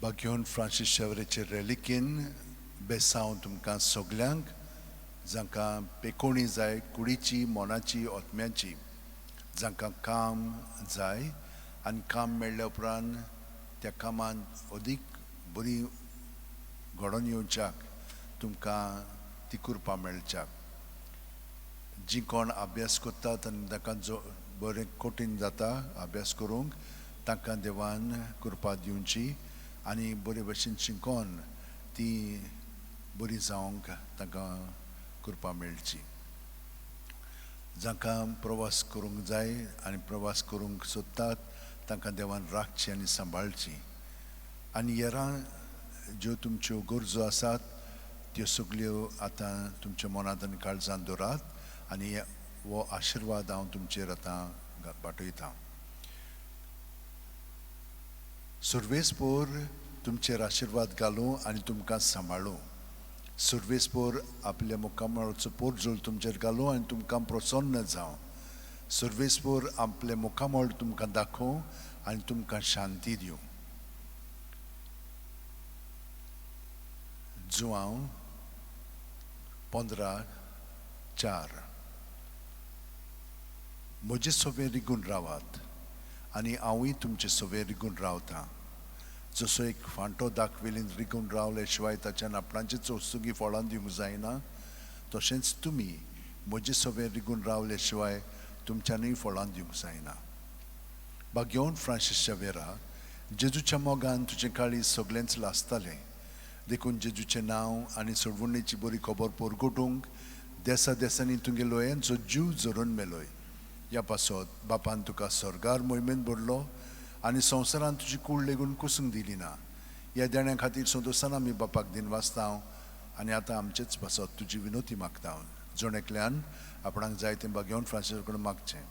बाग्योन Francis शावरेचे रेलिकेन बेसांव तुमकां सगल्यांक जांकां पेकोणी जाय कुडीची मनाची आत्म्याची, जांकां काम जाय आनी काम मेळ्ळ्या उपरांत त्या कामांत अदीक बरी घडोवन येवच्याक तुमकां ती कृपा मेळच्याक. जी कोण अभ्यास करतात आनी तांकां जो बरें कठीण जाता अभ्यास करूंक तांकां देवान कृपा दिवची आनी बरे भशेन शिकोन ती बरी जावंक तांकां कृपा मेळची. जांकां प्रवास करूंक जाय आनी प्रवास करूंक सोदतात तांकां देवान राखची आनी सांबाळची. आनी हेरां ज्यो तुमच्यो गरजो आसात त्यो सगल्यो आतां तुमच्या मनांत आनी काळजांत दवरात आनी हो आशिर्वाद हांव तुमचेर आतां बाटयतां. सुर्वेसपोर तुमचेर आशिर्वाद घालूं आनी तुमकां सांबाळूं. सुर्वेसपोर आपल्या मुखामळाचो पोरजोल तुमचेर घालूं आनी तुमकां प्रसन्न जावं. सुर्वेसपोर आपलें मुखामळ तुमकां दाखोवं आनी तुमकां शांती दिवं. जुआंव 15:4. म्हजे सोबे रिगून रावात आनी हांवूय तुमचे सोबे रिगून रावतां. जसो एक फांटो दाखवेलीन रिगून रावले शिवाय ताच्यान आपणाचेच वस्तुगी फळां दिवंक जायना, तशेंच तुमी म्हजे सोबे रिगून रावले शिवाय तुमच्यानूय फळां दिवंक जायना. बाग्योन फ्रांसीस शावेरा, जेजूच्या मोगान तुजें काळीज सगळेंच लासतालें, देखून जेजूचें नांव आनी सोडवणेची बरी खबर परगटूंक देसा देसांनी तुगे लोयांचो जीव झरोवन मेलोय. ह्या पासत बापान तुका स्वर्गार मोहिमेंत भरलो आनी संवसारांत तुजी कूड लेगून कुसूंक दिली ना. ह्या देण्या खातीर संतोशान आमी बापाक दिनवासता आनी आतां आमचेच पासत तुजी विनोती मागता. जण एकल्यान आपणाक जाय तें बागेवन फ्रांसीस कडेन मागचें.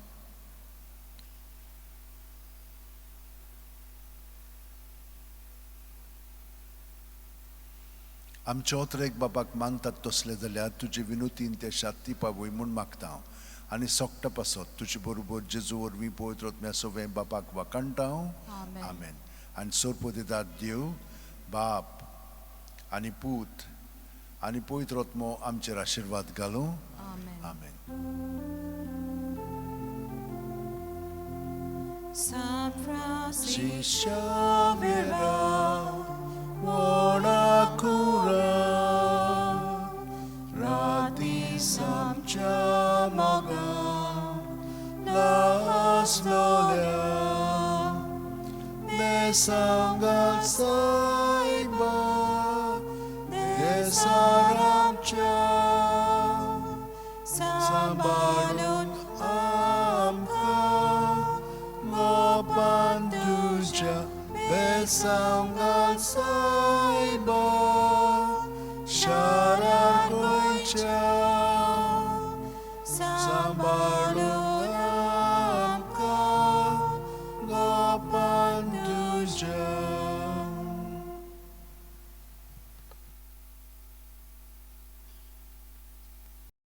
आमचे ओतरेक बापाक मानतात तसले जाल्यार तुजे विनोतीन ते शाती पावय म्हूण मागता आनी सोकटा पासत तुजे बरोबर जेजू वरवीं पवित्र आत्म्या सवें बापाक वाखाणटा. आमेन. आनी सोरपोदेदाद देव बाप आनी पूत आनी पवित्र आत्मो आमचेर आशिर्वाद घालूं. आमेन. San Francis Xavier, buona cura, rati samcha moga, laslolia, besangal saiba, desaramcha, sambalun amka, ngopanduja, besangal.